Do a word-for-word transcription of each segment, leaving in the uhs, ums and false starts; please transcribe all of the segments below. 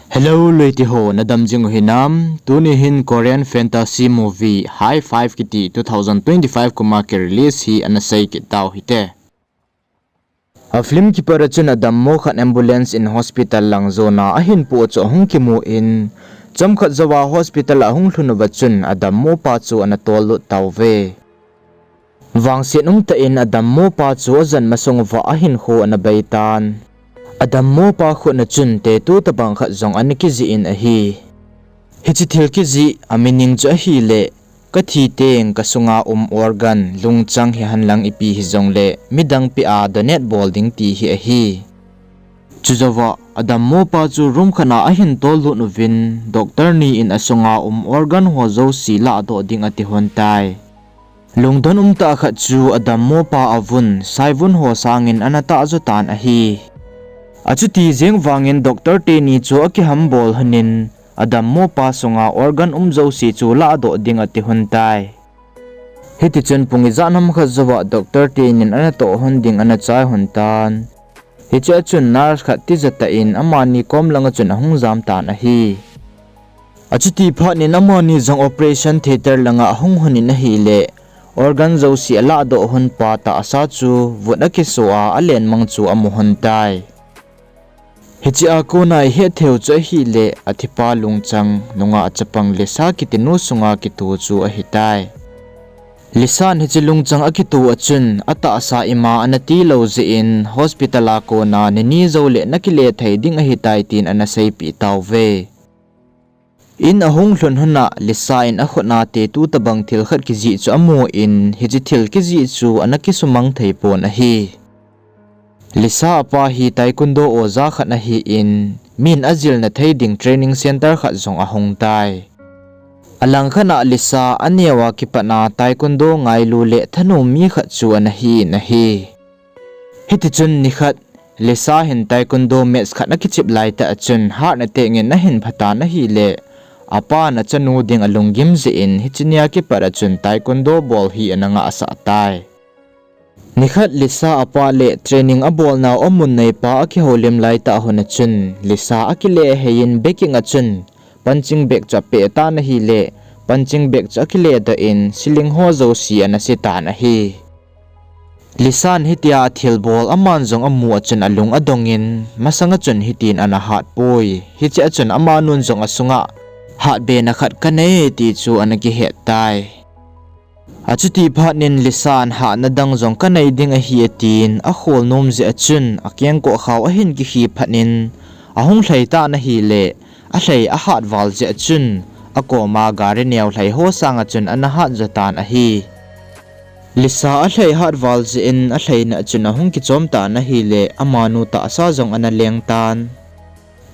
Hello, loite ho, nadam jing u hinam? Tuni hin Korean fantasy movie High Five kiti two thousand twenty-five kuma ki release hi ana sei kit tau hite. A film kipat a chun adammo khat ambulance in hospital lang jona ahin poh chu ahung kimu in, chomkhat jouva hospital a ahung lhun uva chun adammo pa chu ana tollut tauve. Vangset umtah in adammo pa chu ajan masang uva ahinkho ana beitan. Adammo pa khut a chun tattoo tobang khat jong ana kijih in ahi. Hiche thil kijih a meaning chu ahile, kathi teng kasunga um organ, lungchang hihen lang ipi hijongle midang peh a donate bol ding ti hi ahi. Chujouva adammo pa chu room khat a ahin tollut uvin, doctor ni in asunga um organ ho jouse lahdoh ding ati lhon tai. Lungdon umtah khat chu adammo pa avun, saivun ho sangin ana tah jo tan ahi. Achuti jeng vangin doctor teni chu akihambol lhonin, adammo pa sunga organ um jouse chu lahdoh ding ati lhon tai. Hitichun pung ijat ham khat jouva doctor tenin ana toh lhon ding ana chai lhon tan. Hichea chun nurse khat tijat tah in amani kom langa chun ahung jam tan ahi. Achuti phat in amani jong operation theatre langa ahung lhonin ahile, organ jouse alahdoh lhon pa tahsa chu vut akiso a alenmang chu amu lhon tai. Hichea kona ihet theiyu chu ahile, athipa lungchang nungah chapang Lisa kitinu sunga kito chu ahitai. Lisan hiche lungchang akito a chun atahsa ima ana tilou jeh in hospital a kona nini joule nakile thei ding ahitai tin ana seipeh tauve. In ahung lhun lhona Lisa in akhut a tattoo tobang thil khat kijih chu amun, hiche thil kijih chu ana kisumang thei pon ahi. Lisa apa hi taekwondo oja khat ahin, min ajilna thei ding training center khat jong ahong tai. Alangkhat a Lisa aneova kipatna taekwondo ngailu le thanom mi khat chu ana hin ahi. Hitichun nikhat, Lisa hin taekwondo match khat akichep laitah a chun heart attack in ahin phatan ahile, apan achanu ding alunggim jeh in hiche nia kipat a chun taekwondo bol hi ana ngahsah tai. Nikhat Lisa apa le training abolnau amun neipa akihoulim laitah hun a chun, Lisa akile heiyin backing a chun punching bag chu apeh tan ahile, punching bag chu akiledoh in ceiling ho jouse ana se tan ahi. Lisan hitia thilbol aman jong amu a chun alung adongin, masanga chun hitin ana hatpoi. Hichea chun amanun jong asunga hatbena khat kanei ti chu ana kihet tai. Achuti phat in Lisan hatna dang jong kanei ding ahi atin, akhol nom jeh a chun akengkoh khao ahin kikhi phat in, ahung lhai tan ahile, alhai ahat val jeh a chun, akoma gari neo lhai ho sanga chun ana hat jo tan ahi. Lisa alhai hat val jeh in alhaina a chun ahung kichom tan ahile, amanu tahsa jong ana leng tan.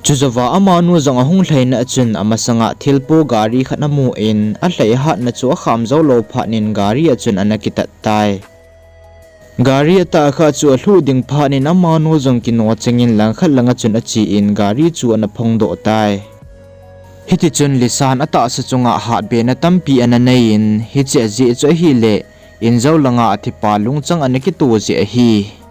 Chujouva amanu jong ahung lhaina a chun amasanga thilpo gari khat amun, alhai hatna chu akham joulou phat in gari a chun ana kitat tai. Gari atahkhah chu alhuh ding phat in amanu jong kino chengin langkhat langa chun achen gari chu ana phongdoh tai. Hitichun Lisan atahsa chunga hatbena tampi ana neiyin, hiche ajeh chu ahile, injou langa athipa lungchang ana kito jeh ahi.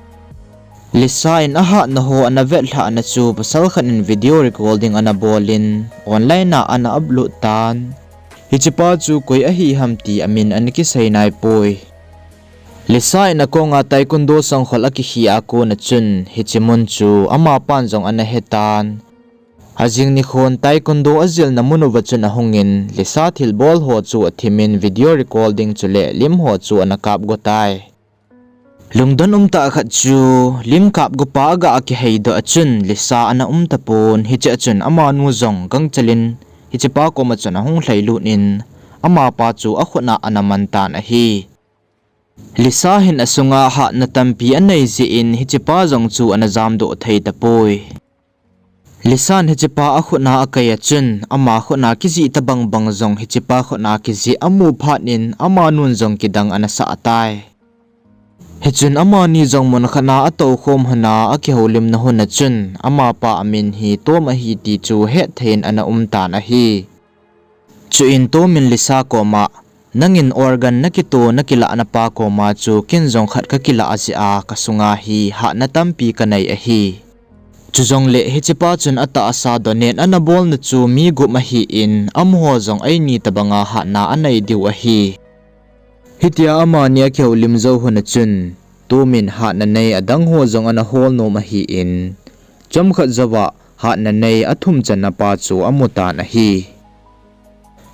Lisa in ahatna ho ana vetlhahna chu pasal khat in video recording ana bolin, online a ana upload tan. Hichepa chu koi ahi ham ti amin ana kisei naipoi. Lisa in akonga taekwondo sangkhol akikhi a kona chun, hiche mun chu amapan jong ana hetan. Ajing nikhon taekwondo ajilna mun uva chun ahungin, Lisa thilbol ho chu athimin video recording chule lim ho chu ana kap go tai. Lungdon umtah khat chu, lim kap gopa aga akiheidoh a chun Lisa ana um tapon, hichea chun amanu jong gangchelin hichepa koma chun ahung lhailut in, amapa chu akhut a ana man tan ahi. Lisa hin asunga hatna tampi anei jeh in hichepa jong chu ana jamdoh thei tapoi. Lisan hichepa akhut a akai a chun, ama khut a kijih tobang bang jong hichepa khut a kijih amu phat in amanun jong kidang ana sah tai. Hichun amani jong mun khat a atoukhom lhon a akihoulimna hun a chun, amapa amin hi Tom ahi ti chu hetthei in ana um tan ahi. Chuin Tom in Lisa koma, nangin organ nakito nakilahna pa koma chu ken jong khat kakilah jeh a kasunga hi hatna tampi kanei ahi. Chujongle hichepa chun atahsa donate ana bolna chu mi gup ahin, amaho jong eini tobanga hatna anei diu ahi. Hitia amani akihoulim jou hun a chun, tumin hatna nei adang ho jong ana hol nom ahin, chomkhat jouva hatna nei athum channa pa chu amutan ahi.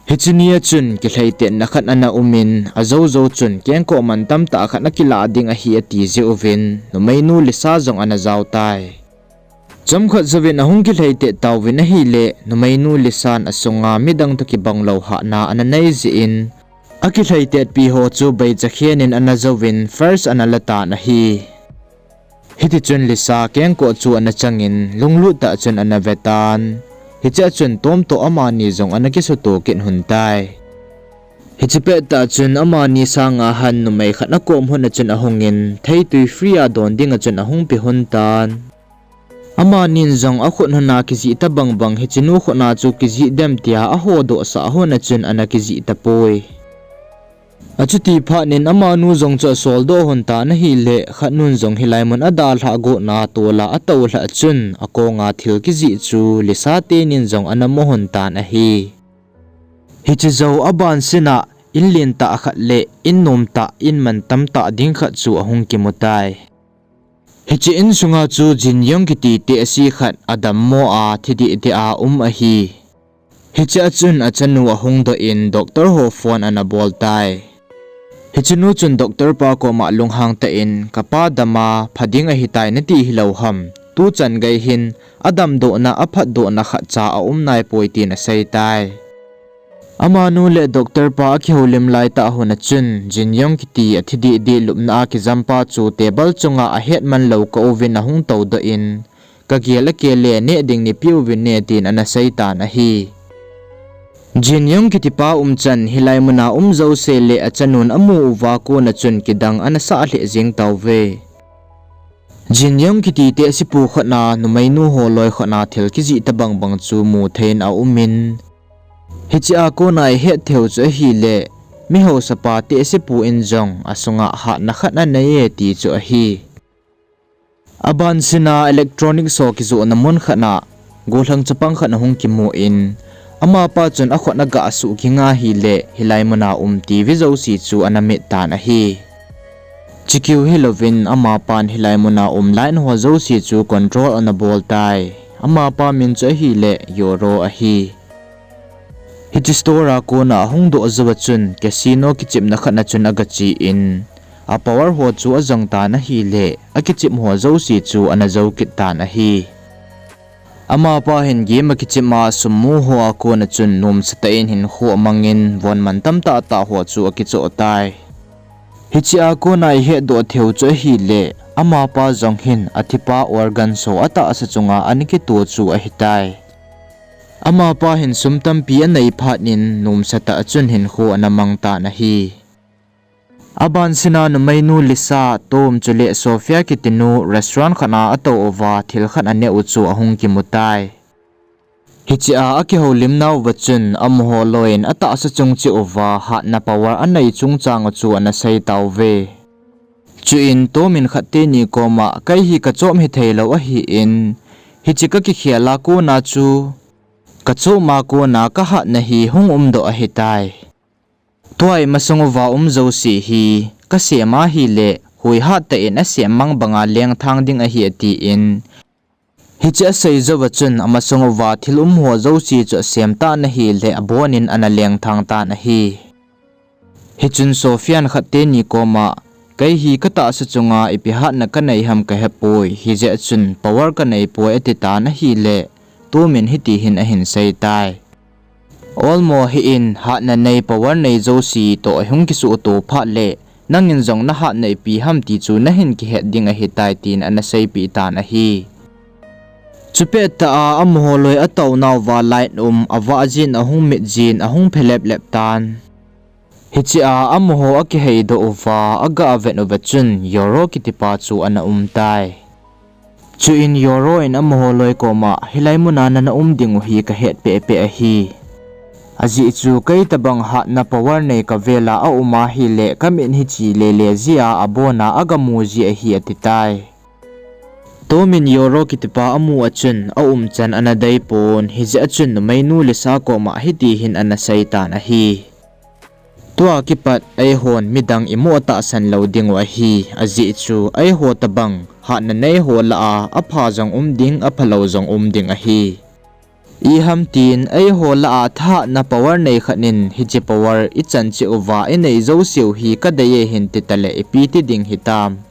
Hiche nia chun kilheitetna khat ana umin, ajou jou chun kengkoh man tamtah khat akilah ding ahi ati jeh uvin, numeinu Lisa jong ana jao tai. Chomkhat jouvin ahung kilheitet tauvin ahile, numeinu Lisan asunga midang toh kibang lou hatna ana nei jeh in, akilheitetpi ho chu beichakhen in ana jouvin first ana latan ahi. Hitichun Lisa kengkoh chu ana changin lunglut tah chun ana vetan. Hichea chun Tom toh amani jong ana kisuto kit lhon tai. Hiche pettah chun amani sanga han numei khat akom lhon a chun ahungin, theitwi free a don dinga chun ahung pe lhon tan. Amanin jong akhut lhona kijih tobang bang hichenu khutna chu kijih dem tia ahodohsah lhon a chun ana kijih tapoi. Achuti phatnin amanu jong chu asoldoh lhon tan ahile, khatnun jong hilai mun adalhah gotna tola atoulhah chun akonga thil kijih chu Lisa tenin jong ana mu lhon tan ahi. Hiche jou abansena in lentah khat leh in nomtah, in mantamtah ding khat chu ahung kimutai. Hiche insunga chu Jin Yong kiti tehse khat adammo a thi dehdeh a um ahi. Hichea chun achanu ahung doh in doctor ho phone ana bol tai. Hichenu chun doctor pa koma lunghang tah in, kapa dama pha ding ahitai nati hilou ham, tuchan gei hin adamdohna aphatdohna khatcha aum naipoi tin aseitai. Amanu le doctor pa akihoulim laitah hun a chun, Jin Yong kiti athi dehdeh lupna a kijampa chu table chunga ahetman lou kah uvin ahung toudoh in, kagel akele neh ding neipeh uvin ne tin ana seitan ahi. Jin Yong kitipa umchan hilai muna um jouse le achanun amu uva kona chun kidang ana sah lheh jeng tauve. Jin Yong kiti tehsepu khutna numeinu ho loi khutna thil kijih tobang bang chu mu theiyin aumin, hichea kona ihet theiyu chu ahile, mihaosapa tehsepu in jong asunga hatna khat aneiye ti chu ahi. Abansena electronic show kijohna mun khatna gollhang chapang khat ahung kimun, amapa chun akhut aga suh ging ahile hilai muna um TV jouse chu ana mit tan ahi. Chukiu hilouvin amapan hilai muna um light ho jouse chu control ana bol tai. Amapa min chu ahile Yoro ahi. Hiche store a kona ahung doh jouva chun casino kichepna khatna chun agache in, a power ho chu ajang tan ahile, akichep ho jouse chu ana jou kit tan ahi. Amapa hin game a kichep a sum mu ho a kona chun nomsatah in hinkho amangin von mantam tahtah ho chu akichoh tai. Hichea kona ihetdoh theiyu chu ahile, amapa jong hin athipa organ ho atahsa chunga ana kito chu ahitai. Amapa hin sum tampi anei phatnin nomsatah a chun hinkho ana mang tan ahi. Abansena numeinu Lisa, Tom chule Sophia kitinu restaurant khatna atou uva thil khat aneh u chu ahung kimutai. Hichea akihoulimnauva chun amaho loiyin atahsa chung cheh uva hatna power anei chungchang u chu ana seitauve. Chuin Tom in khat teni koma, kei hi kachom hitheilou ahin, hiche kakikhel a kona chu kachom a kona kahatna hi hung umdoh ahitai. Tua imasang uva um jouse hi kasem ahile, huihat tah in asem mang banga lengthang ding ahi atin, hiche asei jouva chun amasang uva thil um ho jouse chu asem tan ahile abonin ana lengthang tan ahi. Hichun Sophia in khat teni koma, kei hi katahsa chunga ipi hatna kanei ham kahepoi, hijeh chun power kaneipoi atitan ahile, Tom in hiti hin ahin seitai. Olmo hih in, hatna nei power nei jouse toh ihung kisuhto phat le, nangin jong nahatna ipi ham ti chu nahin kihet ding ahitai tin ana seipeh tan ahi. Chupettah a amaho loi atounauva light um avah jin ahung mit jin ahung phe leplep tan. Hichea amaho akiheidoh uva aga vet uva chun Yoro kitipa chu ana umtai. Chuin Yoro in amaho loi koma, hilai muna nana um dingu hi kahet pehpeh ahi. Ajeh chu kei tobang hatna power nei kavela aum ahile kamit hiche lele jia abona agamu ji ahi atitai. Tom in Yoro kitipa amu a chun aumchan ana deipon, hijeh a chun numeinu Lisa koma hiti hin ana seitan ahi. Tua kipat eihon midang imo tahsan lou dingu ahi, ajeh chu eiho tobang hatna neiho lah a apha jong um ding, aphalou jong um ding ahi. Iham tin eiho lah a thahatna power nei khat in hiche power ichan cheh uva inei jouseu hi kadei e hin titaleh ipi ti ding hitam.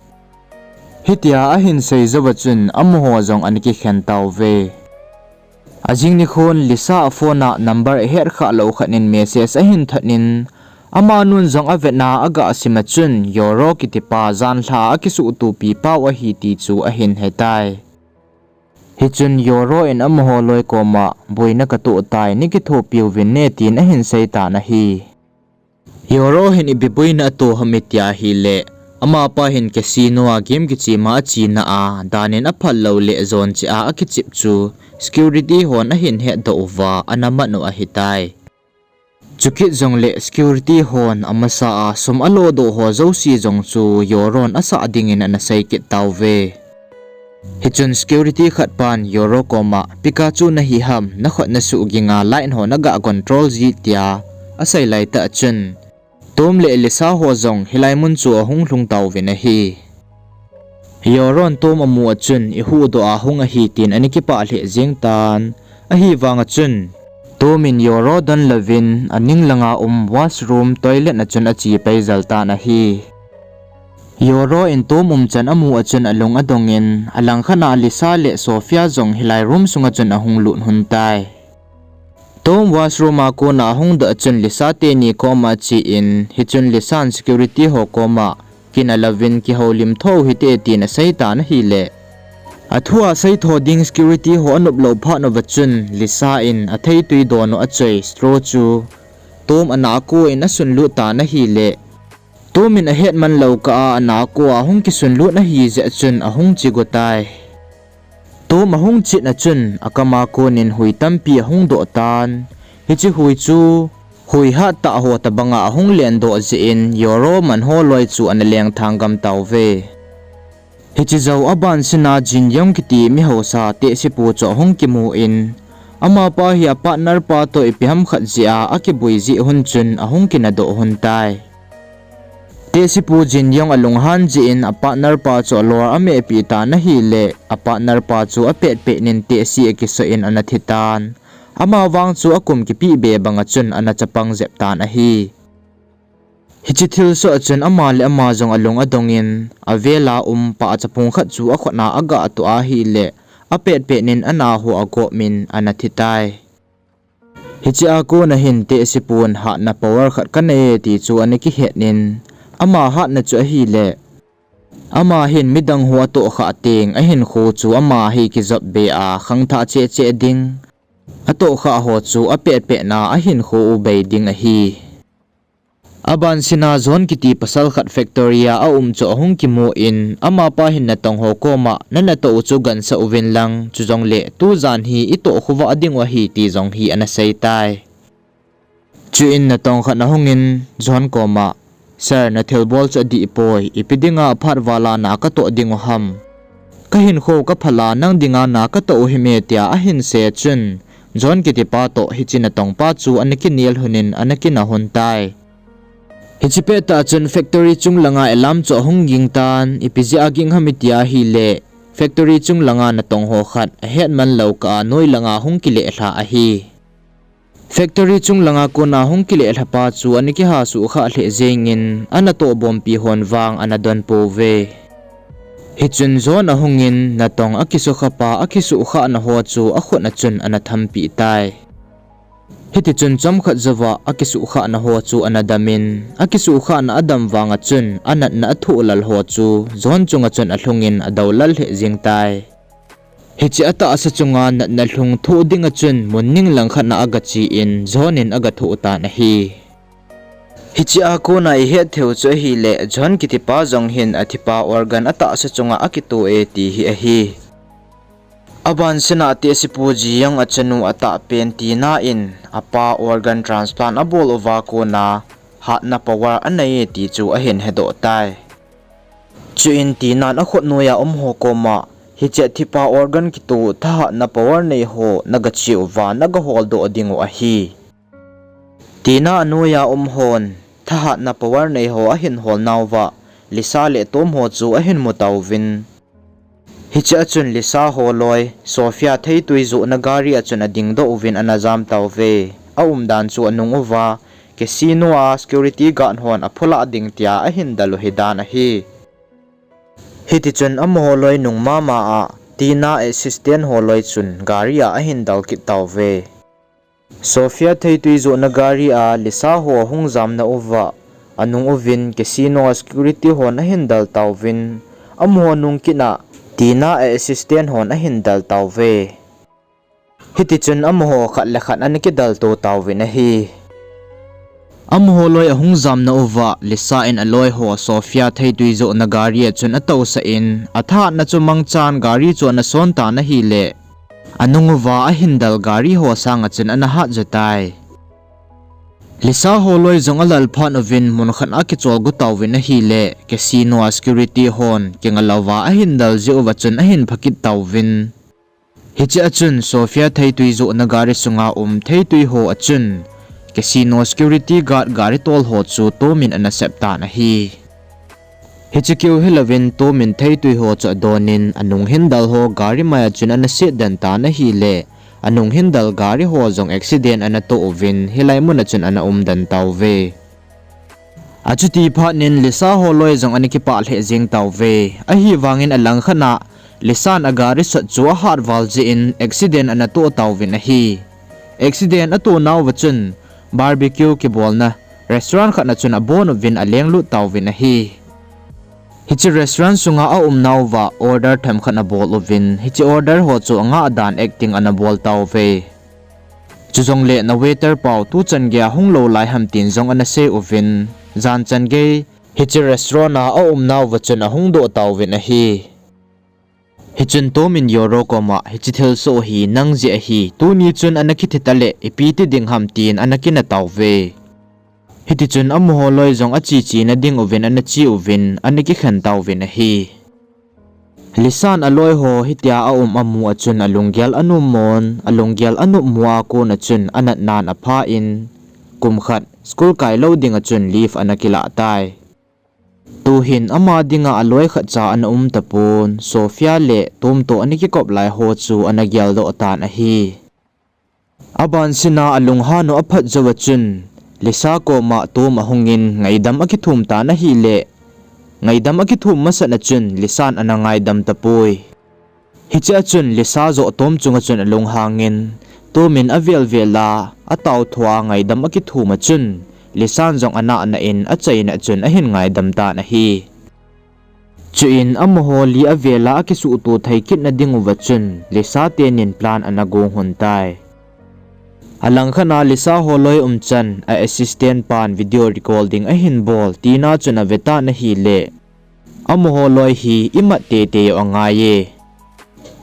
Hitia ahin sei jouva chun amaho jong ana kikhen tauve. Ajing nikhon Lisa a phone a number ahet khah lou khat in message ahin thot in, amanun jong avetna aga sim a chun Yoro kitipa janlhah a akisuhtopi pau ahi ti chu ahin hetai. Hichun Yoro in amaho loi koma, boina katoh tai, neikithopiuvin ne tin ahin seitan ahi. Yoro hin ipi boina ato ham itia ahileh, amapa hin casino a game kichema achena a, dan in aphal louleh jon cheh a akichep chu security hon ahin hetdoh uva ana man u ahitai. Chukit jongleh security hon amasa a sum alodoh ho jouse jong chu Yoron asah dingin ana seikit tauve. Hichun security khat pan Yoro koma, Pikachu nahi ham, nakhut nasuh ging a light ho naga control ji tia asei laitah chun, Tom le Lisa ho jong hilai mun chu ahung lhung tauvin ahi. Yoron Tom amu a chun, ihuhdoh a hung ahi tin ana kipah lheh jeng tan. Ahivang a chun, Tom in Yoro don louvin aning langa um washroom, toilet a chun ache peijal tan ahi. Yoro in Tom umchan amu a chun alung adongin, alangkhat a Lisa le Sophia jong hilai room sunga chun ahung lut lhon tai. Tom washroom a kona ahung doh a chun Lisa teni koma achen, hichun Lisan security ho koma, kin alouvin kihoulim tho hite tin aseitan ahileh, athu a seitho ding security ho anop lou phat uva chun Lisa in atheitwi don u achoi straw chu Tom ana a kon asunlut tan ahileh, Tom in ahetman lou kah a ana a kon a hung kisunlut ahi jeh chun ahung chego tai. Tom ahung chet a chun akama konin hui tampi ahung doh tan. Hiche hui chu hui hattah ho tobanga ahung lendoh jeh in Yoro man ho loi chu ana lengthang gam tauve. Hiche jou abansina Jin Yong kiti mihausa tehsepu chu ahung kimun, amapa hi a partner pa toh ipi ham khat jeh a akiboi jeh hon chun ahung kinadoh lhon tai. Tehsepu Jin Yong alunghan jeh in a partner pa chu alor amehpeh tan ahileh, a partner pa chu apetpet nin tehse akisoh in ana thi tan. Amavang chu akum kipeh be banga chun ana chapang jep tan ahi. Hiche thilsoh a chun ama le ama jong alung adongin, avela um pahchapung khat chu akhut a aga toh ahileh, apetpet nin ana ho agop min ana thi tai. Hiche a kona hin tehsepun hatna power khat kanei e ti chu ana kihet nin, ama hatna chu ahileh, ama hin midang ho atohkhah teng ahinkho chu ama hi kijop be a khangthah cheh cheh ding, atohkhah ho chu apetpet na ahinkho u bei ding ahi. Abansina John kiti pasal khat factory a aum chu ahung kimun, amapa hin natong ho koma, nanatoh u chu gansah uvin lang, chujongleh tujan hi itoh khovah dingu ahi ti jong hi ana sei tai. Chuin natong khat ahungin John koma, Sir, nathilbol chu adih poi, ipi dinga aphat vala na katoh dingu ham? Kahinkho kaphal a nang dinga na katoh u hime tia ahin sei a chun, John kitipa toh hiche natongpa chu ana kinel lhonin ana kina lhon tai. Hiche pettah chun factory chung langa alarm chu ahung ging tan, ipi jeh a ging ham itia ahileh, factory chung langa natong ho khat ahetman lou kah a noi langa hung kileh lha ahi. Factory chung langa kona hung kileh lhapa chu ana kiha suhkhah lheh jengin, anatoh bompi hon vang ana don pouve. Hichun John ahungin natong akisukhapa akisuhkhahna ho chu akhut a chun ana thampeh tai. Hitichun chomkhat jouva akisuhkhahna ho chu ana damin, akisuhkhahna adam vanga chun anatna athoh lal ho chu John chunga chun alhungin adou lal lheh jeng tai. Hiche atahsa chunga natna lhung thoh dinga chun mun ning langkhat a agachen John in agathoh tan ahi. Hiche a kona ihet theiu chu ahileh John kitipa jong hin athipa organ atahsa chunga akitoh e ti hi ahi. Abansina tehsepu Ji Young achanu atahpen Tina in apa organ transplant abol uva kona hatna power anei e ti chu ahin hedoh tai. Chuin Tina'n akhut noiya um ho koma, Hiche thipa organ kitoh thahatna power nei ho naga che uva naga holdoh ding u ahi. Tina anoiya um hon thahatna power nei ho ahin hol nauva Lisa le Tom ho chu ahin mu tauvin. Hiche a chun Lisa holoi Sofia theitui johna gari a chun adingdoh uvin ana jam tauve. Aumdan chu anung uva casino a security guard hon aphulah ding tia ahin del u hidan ahi. Hitichun amaho loi nung mama a Tina assistant holoi chun gari a ahin del kit tauve. Sofia theitui johna gari a Lisa ho ahung jamna uva anung uvin casino a security hon ahin del tauvin, amaho nung kit a Tina assistant hon ahin del tauve. Hitichun amaho khat le khat ana kidelto tauvin ahi. Amaho loi ahung jamna uva Lisa in aloi ho Sofia theitui johna gari a chun atousah in, athahatna chu mangchan gari chu ana son tan ahile, anung uva ahin del gari ho sanga chun ana hat jo tai. Lisa holoi jong alal phat uvin mun khat a akicholgo tauvin ahile, casino a security hon kinga louva ahin del jeh uva chun ahin phakit tauvin. Hiche a chun Sofia theitui johna gari sunga um theitui ho a chun casino security guard gari tol ho chu Tom in ana sep tan ahi. Hiche keu hilouvin Tom in theitui ho chu adonin anung hin del ho gari mai a chun ana set den tan ahile, anung hin del gari ho jong accident ana toh uvin hilai mun a chun ana um den tauve. Achuti phat in Lisa holoi jong ana kipah lheh jeng tauve. Ahivangin alangkhat a Lisan agari sot chu ahat val jeh in accident ana toh tauvin ahi. Accident atoh nauva chun barbecue kibolna restaurant khat a chun abon uvin alenglut tauvin ahi. Hiche restaurant sunga aum nauva order themkhat abol uvin, hiche order ho chu angah dan acting ana bol tauve. Chujongle na waiter pau tuchan geiya hung lou lai ham tin jong ana sei uvin, jan chan gei hiche restaurant a aum nauva chun ahung doh tauvin ahi. Hichun Tom in Yoro koma hiche thilsoh hi nang jeh ahi, tuni chun ana kithi tale ipi ti ding ham tin ana kina tauve. Hitichun amaho loi jong ache chena ding uvin ana che uvin ana kikhen tauvin ahi. Lisan aloi ho hitia aum amu a chun alunggel anom mon, alunggel anop mu a kon a chun anatnan apha in, kum khat school kai lou ding a chun leave ana kilah tai. Tuhin ama dinga aloi khatcha ana um tapon, Sofia le Tom toh ana kikop lai ho chu ana geldoh tan ahi. Abansina alunghan u aphat jouva chun, Lisa koma Tom ahungin ngaidam akithum tan ahile, ngaidam akithum masat a chun Lisan ana ngaidam tapoi. Hiche a chun Lisa joh Tom chunga chun alunghangin, Tom in avel vel a ataotho a ngaidam akithum a chun, Lisan jong anahna in achaina a chun ahin ngaidam tan ahi. Chuin amaho li avel a akisuhto thei kitna dinguva chun Lisa tenin plan ana gong lhon tai. Alangkhat a Lisa holoi umchan a assistant pan video recording ahin bol, Tina chun ave tan ahile, amaho loi hi imat teitei u angai e.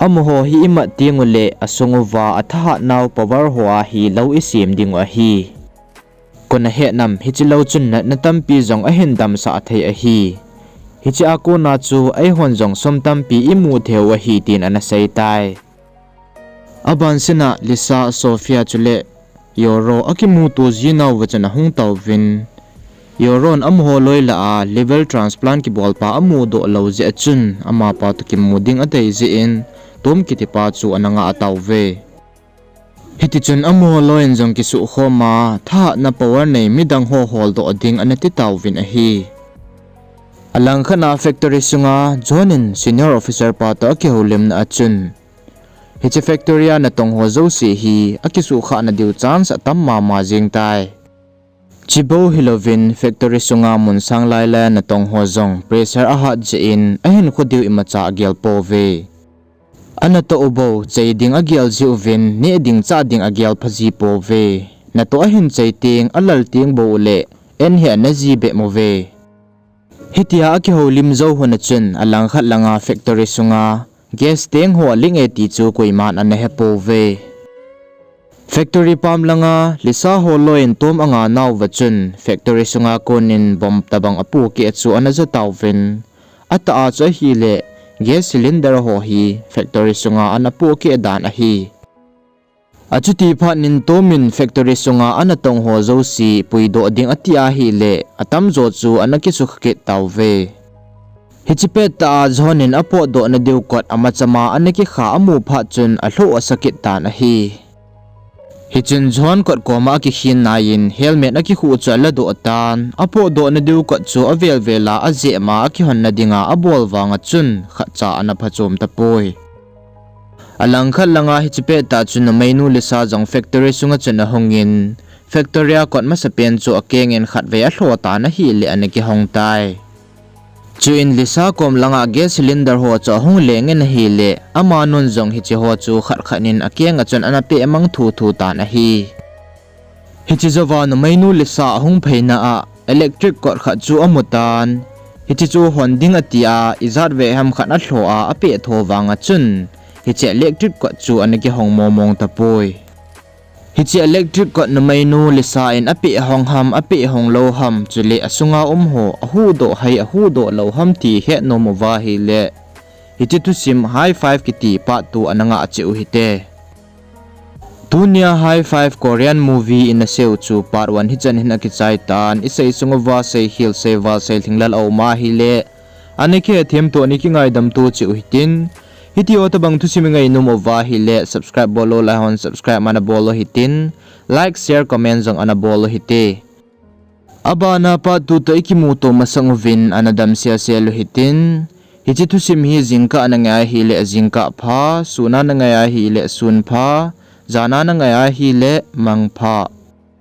Amaho hi imat tengule asung uva athahatnau power ho a hi lou isem dingu ahi. Kona hetnam hiche lou chun natna tampi jong ahin damsah thei ahi. Hiche a kona chu eihon jong sum tampi imu theiu ahi tin ana sei tai. Abansina Lisa, Sofia chule Yoro akimuto jinauva chun ahung tauvin, Yoron amaho loi lah a liver transplant kibolpa amudoh lou jeh a chun amapa toh kimu ding adei jeh in Tom kitipa chu ana ngah tauve. Hitichun amaho loiin jong kisuhkhoma thahatna power nei midang ho holdoh ding ana titauvin ahi. Alangkhat a factory sunga John in senior officer pa toh akihoulimna a chun, hiche factory a natong ho jouse hi akisuhkhahna diu chance atam mama jeng tai. Chibou hilouvin factory sunga mun sang lailai a natong ho jong pressure ahat jeh in ahinkho diu imacha agel pouve. Anatoh u bou chei ding agel jiuvin neh ding chah ding agel phaji pouve. Natoh ahin chei teng alal teng bou uleh en hi ana ji bep uve. Hitia akihoulim jou lhon a chun alangkhat langa factory sunga gas tank ho aling e ti chu koiman ana hepouve. Factory pam langa Lisa ho loiin Tom anga nauva chun factory sunga konin bomb tobang apohkeh chu ana jatauvin, atah a chu ahileh gas cylinder ho hi factory sunga ana pohkeh dan ahi. Achuti phat Nintomin factory sunga ana tong ho jouse puidoh ding ati ahile, atamjo chu ana kisukha kit tauve. Hiche pettah a John in apotdohna diu kot amachama ana kikha amu phat chun alhoh asa kit tan ahi. Hichun John kot koma akikhin naiyin helmet akikhuh chu aladoh tan, apotdohna diu kot chu avel vel a ajep ma akihonna dinga abol vanga chun khatcha ana phachom tapoi. Alangkhat langa hiche pettah chun numeinu Lisa jong factory sunga chun ahungin, factory a kot masapen chu akengin khatvei alho tan ahile ana kihong tai. Chuin Lisa kom langa gas cylinder ho chu ahung lengin ahile, amanun jong hiche ho chu khat khat in akenga chun ana peh mang thu thu tan ahi. Hiche jouva numeinu Lisa ahung phaina a electric kot khat chu amu tan. Hiche chu hon ding atia, ijat vei ham khat alho a apeh tho vanga chun, hiche electric kot chu ana kihong momong tapoi. Hiche electric kot numeinu Lisa in apeh hong ham, apeh hong lou ham, chule asunga um ho ahuhdoh hai ahuhdoh lou ham ti hetnom uva ahile, hiche thusim High Five kiti part two ana ngah cheh u hite. Tunia High Five Korean movie ina seiu chu part one hichan hin akichai tan, isei sung uva seikhel, seival, seilhinglel aum ahile, ana kihethem to, ana kingaidam to cheh u hitin. Hitiho tobang thusim ingainom uva ahile subscribe bol lou lai hon subscribe ana bol u hitin, like, share, comment jong ana bol u hite. Abana part two toh ikimuto masang uvin ana damsel sel u hitin. Hiche thusim hi jingkah a nangai ahile jingkah pha, sun a nangai ahile sun pha, jan a nangai ahile mangpha.